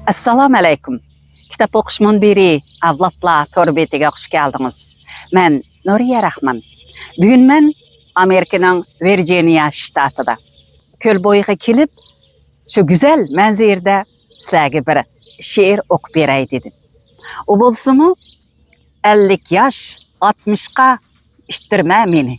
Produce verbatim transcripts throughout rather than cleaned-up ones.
ئەسسالامۇ ئەلەيكۇم. كىتاب ئوقۇش مۇنبىرى ئەۋلادلار تور بېتىگە خۇش كەلدىڭىز. مەن نۇرىيە راخمان. بۈگۈن مەن ئامېرىكىنىڭ ۋىرجىنىيە شتاتىدا كۆل بويىغا كېلىپ، شۇ گۈزەل مەنزىرىدە سىلەرگە بىر شېئىر ئوقۇپ بېرەي دېدىم. ئۇ بولسىمۇ، «ئەللىك ياش، ئاتمىشقا ئىتتىرمە مېنى.»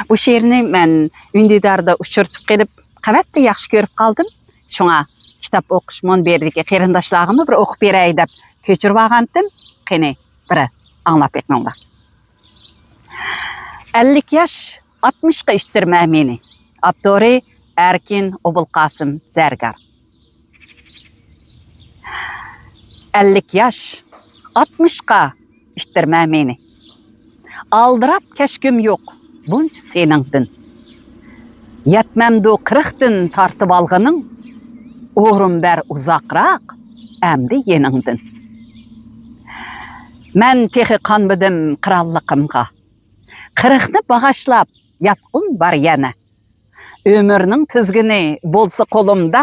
بۇ شېئىرنى مەن ئۈندىداردا ئۇچرىتىپ قېلىپ، قەۋەتتە ياخشى كۆرۈپ قالدىم. شۇڭا كىتاب ئوقۇش مۇنبىرىدىكى قېرىنداشلارغىمۇ بىر ئوقۇپ بېرەي دەپ كۆچۈرۈۋالغانتىم. قېنى، بىر ئاڭلاپ بېقىڭلار. «ئەللىك ياش، ئاتمىشقا ئىتتىرمە مېنى.» ئاپتورى: ئەركىن ئوبۇلقاسىم زەرگار. «ئەللىك ياش، ئاتمىشقا ئىتتىرمە مېنى. ئالدىراپ كەچكۈم يوق بۇنچە سېنىڭدىن. يەتمەمدۇ قىرىقتىن تارتىۋالغىنىڭ، ئورۇن بەر ئۇزاقراق ئەمدى يېنىڭدىن. مەن تېخى قانمىدىم قىرانلىقىمغا، قىرىقنى باغاشلاپ ياتقۇم بار يەنە. ئۆمۈرنىڭ تىزگىنى بولسا قولۇمدا،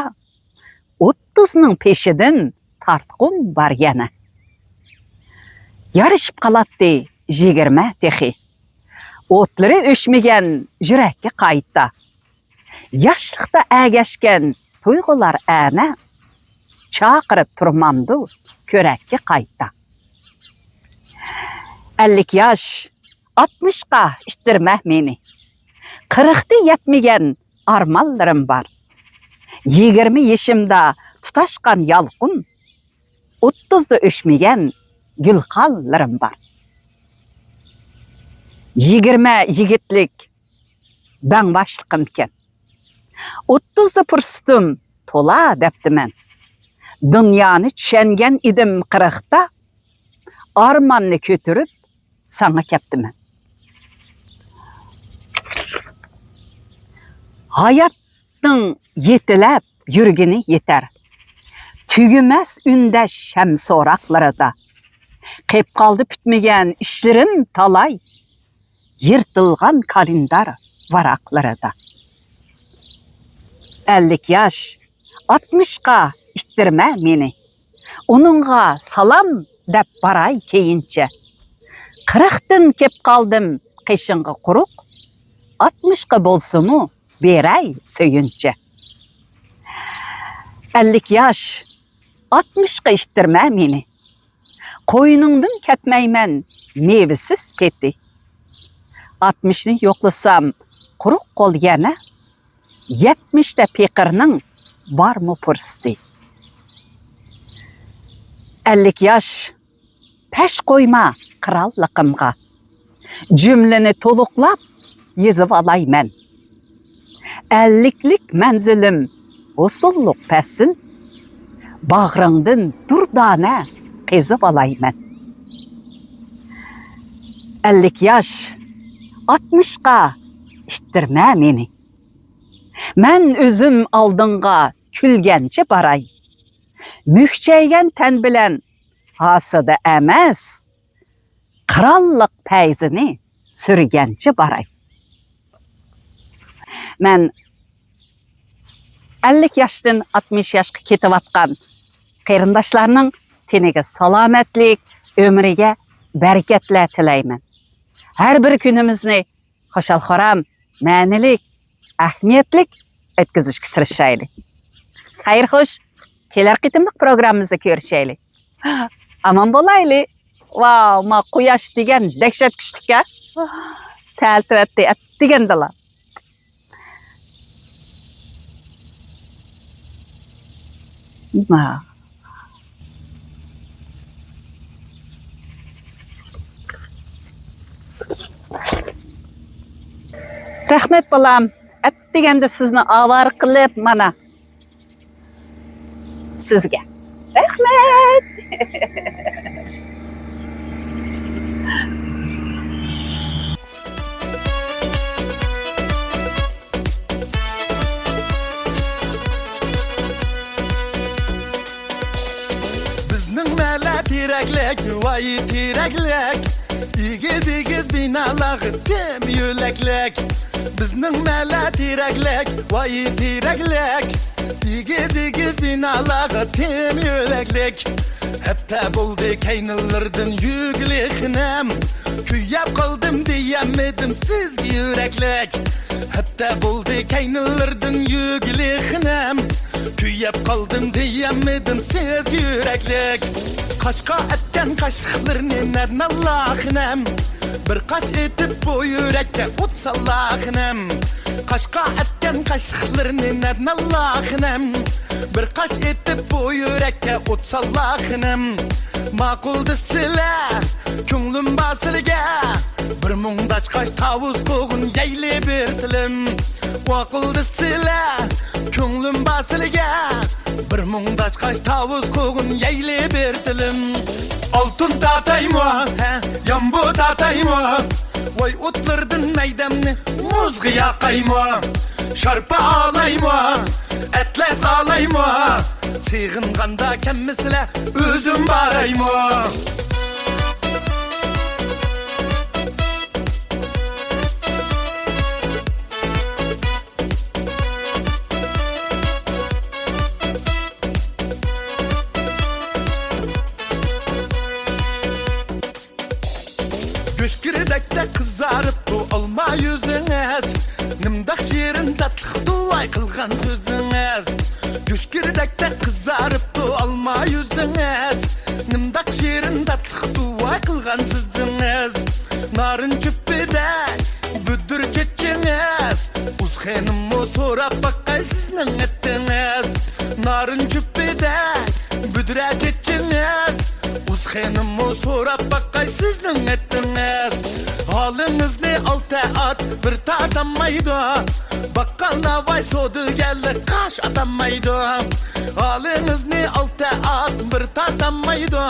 ئوتتۇزنىڭ پېشىدىن تارتقۇم بار يەنە. يارىشىپ قالاتتى يىگىرمە تېخى، ئوتلىرى ئۆچمىگەن يۈرەككە قايتا. ياشلىقتا ئەگەشكەن تۇيغۇلار ئەنە، چاقىرىپ تۇرمامدۇ كۆرەككە قايتا. ئەللىك ياش، ئاتمىشقا ئىتتىرمە مېنى. قىرىقتا يەتمىگەن ئارمانلىرىم بار. يىگىرمە يېشىمدا تۇتاشقان يالقۇن، ئوتتۇزدا ئۆچمىگەن گۈلخانلىرىم بار. يىگىرمە يىگىتلىك بەڭباشلىقىمكەن. ئوتتۇزدا پۇرسىتىم تولا دەپتىمەن. دۇنيانى چۈشەنگەن ئىدىم قىرىقتا، ئارماننى كۆتۈرۈپ ساڭا كەپتىمەن. ھاياتنىڭ يېتىلەپ يۈرگىنى يېتەر، تۈگىمەس ئۈندەش شەم سوراقلىرىدا. قېپ قالدى پۈتمىگەن ئىشلىرىم تالاي، يىرتىلغان كالېندار ۋاراقلىرىدا. ئەللىك ياش، ئاتمىشقا ئىتتىرمە مېنى. ئۇنىڭغا سالام دەپ باراي كېيىنچە. قىرىقتىن كەپ قالدىم قېشىڭغا قۇرۇق، ئاتمىشقا بولسىمۇ بېرەي سۆيۈنچە. ئەللىك ياش، ئاتمىشقا ئىتتىرمە مېنى. قوينۇڭدىن كەتمەيمەن مېۋىسىز پېتى. ئاتمىشنى يوقلىسام قۇرۇق قول يەنە، يەتمىشتە پېقىرنىڭ بارمۇ پۇرسىتى؟ ئەللىك ياش، پەش قويما قىرانلىقىمغا. جۈملىنى تولۇقلاپ يېزىۋالايمەن. ئەللىكلىك مەنزىلىم ھوسۇللۇق پەسىل، باغرىڭدىن دۇردانە قېزىۋالايمەن. ئەللىك ياش، ئاتمىشقا ئىتتىرمە مېنى. مەن ئۆزۈم ئالدىڭغا كۈلگەنچە باراي. مۈكچەيگەن تەن بىلەن ھاسىدا ئەمەس، قىرانلىق پەيزىنى سۈرگەنچە باراي. مەن ئەللىك ياشتىن ئاتمىش ياشقا كېتىۋاتقان قېرىنداشلارنىڭ تېنىگە سالامەتلىك، ئۆمرىگە بەرىكەتلەر تىلەيمەن. ھەر بىر كۈنىمىزنى خۇشال-خۇرام، مەنىلىك، ئەھمىيەتلىك ئۆتكۈزۈشكە تىرىشايلى. خەير-خوش، كېلەر قېتىملىق پروگراممىمىزدا كۆرۈشەيلى. ئامان بولايلى. ۋاۋ، ما قۇياش دېگەن دەھشەت كۈچلۈك-ھە. تەلتىۋەتتى ئەتىگەندىلا. ما. رەھمەت، بالام. ئەتىگەندە سىزنى ئاۋارە قىلىپ، مانا، سىزگە. رەھمەت. بىزنىڭ مەھەللە تېرەكلىك، ۋاي تېرەكلىك. ئېگىز-ئېگىز بىنالار، تېم يۆلەكلىك. بىزنىڭ مەھەللە تېرەكلىك، ۋاي تېرەكلىك. ئېگىز-ئېگىز بىنالارغا تېم يۆلەكلىك. ھەپتە بولدى كەينىلىرىدىن يۈگلۈك خېنىم. كۆيۈپ قالدىم دېيەلمىدىم سىزگە يۈرەكلىك. ھەپتە بولدى كەينىلىرىدىن يۈگلۈك خېنىم. كۆيۈپ قالدىم دېيەلمىدىم سىزگە يۈرەكلىك. قاشقا ئەتكەن قاشلىقلىرىنى نەدىن ئاللا خېنىم. بىر قاش ئېتىپ بۇ يۈرەككە ئوت ساللا خېنىم. قاشقا ئەتكەن قاشلىقلىرىنى نەدىن ئاللا خېنىم. بىر قاش ئېتىپ بۇ يۈرەككە ئوت ساللا خېنىم. ماقۇل دېسىلە، كۆڭلۈم بار سىلىگە. بىر مۇڭداش قاش تاۋۇز قوغۇن يەيلى بىر تىلىم. ماقۇل دېسىلە، كۆڭلۈم بار سىلىگە. بىر مۇڭداش قاش تاۋۇز قوغۇن يەيلى بىر تىلىم. ئالتۇن تارتايمۇ، ھە، يامبۇ تارتايمۇ؟ ۋاي ئوتلىرىدىن مەيدەمنى مۇزغا ياقايمۇ؟ شارپا ئالايمۇ، ئەتلەس ئالايمۇ؟ سېغىنغاندا كەممىسىلە ئۆزۈم بارايمۇ؟ گۆشكىردەكتە قىزارىپتۇ ئالما يۈزىڭىز. نېمانداق شېرىن تاتلىقتۇ ۋاي قىلغان سۆزىڭىز. گۆشكىردەكتە قىزارىپتۇ ئالما يۈزىڭىز. نېمانداق شېرىن تاتلىقتۇ ۋاي قىلغان سۆزىڭىز. نارىن چۆپىدەك بۈدۈر چېچىڭىز. ئۇز خېنىممۇ سوراپ باقاي سىزنىڭ ئېتىڭىز. نارىن چۆپىدەك بۈدرە چېچىڭىز. ئۇز خېنىممۇ سوراپ باقاي سىزنىڭ ئېتىڭىز. ھالىڭىزنى ئالتە ئات بىر تارتالمايدۇ. باققان ناۋاي سودىگەرلەر قاش ئاتالمايدۇ. ھالىڭىزنى ئالتە ئات بىر تارتالمايدۇ.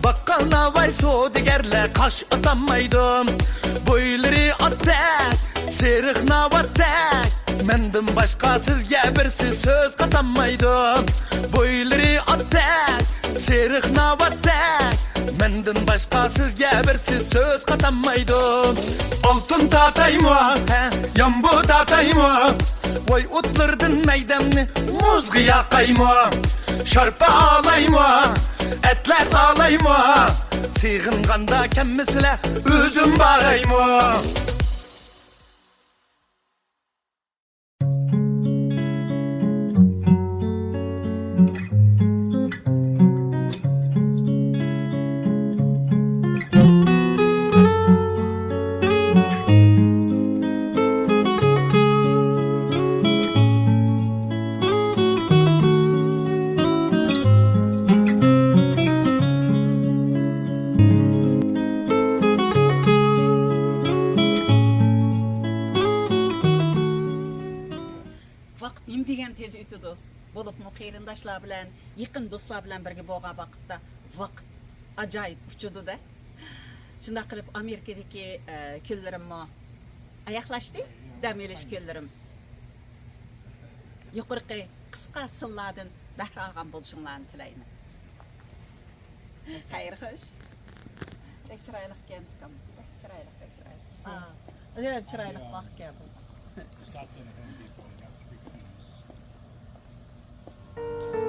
باققان ناۋاي سودىگەرلەر قاش ئاتالمايدۇ. بويلىرى ئاتتەك، سېرىق ناۋاتتەك. مەندىن باشقا سىزگە بىرسى سۆز قاتالمايدۇ. بويلىرى ئاتتەك، سېرىق ناۋاتتەك. مەندىن باشقا سىزگە بىرسى سۆز قاتالمايدۇ. ئالتۇن تارتايمۇ، ھە، يامبۇ تارتايمۇ؟ ۋاي ئوتلىرىدىن مەيدەمنى مۇزغا ياقايمۇ؟ شارپا ئالايمۇ، ئەتلەس ئالايمۇ؟ سېغىنغاندا كەممىسىلە ئۆزۈم بارايمۇ؟ ۋاقىت نېمە دېگەن تېز ئۆتىدۇ. بولۇپمۇ قېرىنداشلار بىلەن، يېقىن دوستلار بىلەن بىرگە بولغان ۋاقىتتا ۋاقىت ئاجايىپ ئۇچىدۇ-دە. شۇنداق قىلىپ ئامېرىكىدىكى، ئە، كۈنلىرىممۇ ئاياغلاشتى. دەم ئېلىش كۈنلىرىم. يۇقىرىقى قىسقا سىنلاردىن بەھرە ئالغان بولۇشۇڭلارنى تىلەيمەن. خەير خوش. بەك چىرايلىقكەن ئۇكام. بەك چىرايلىق، بەك چىرايلىق. ئا، ئەجەب چىرايلىق باغكەن بۇ. Start and end people, you have to be clean.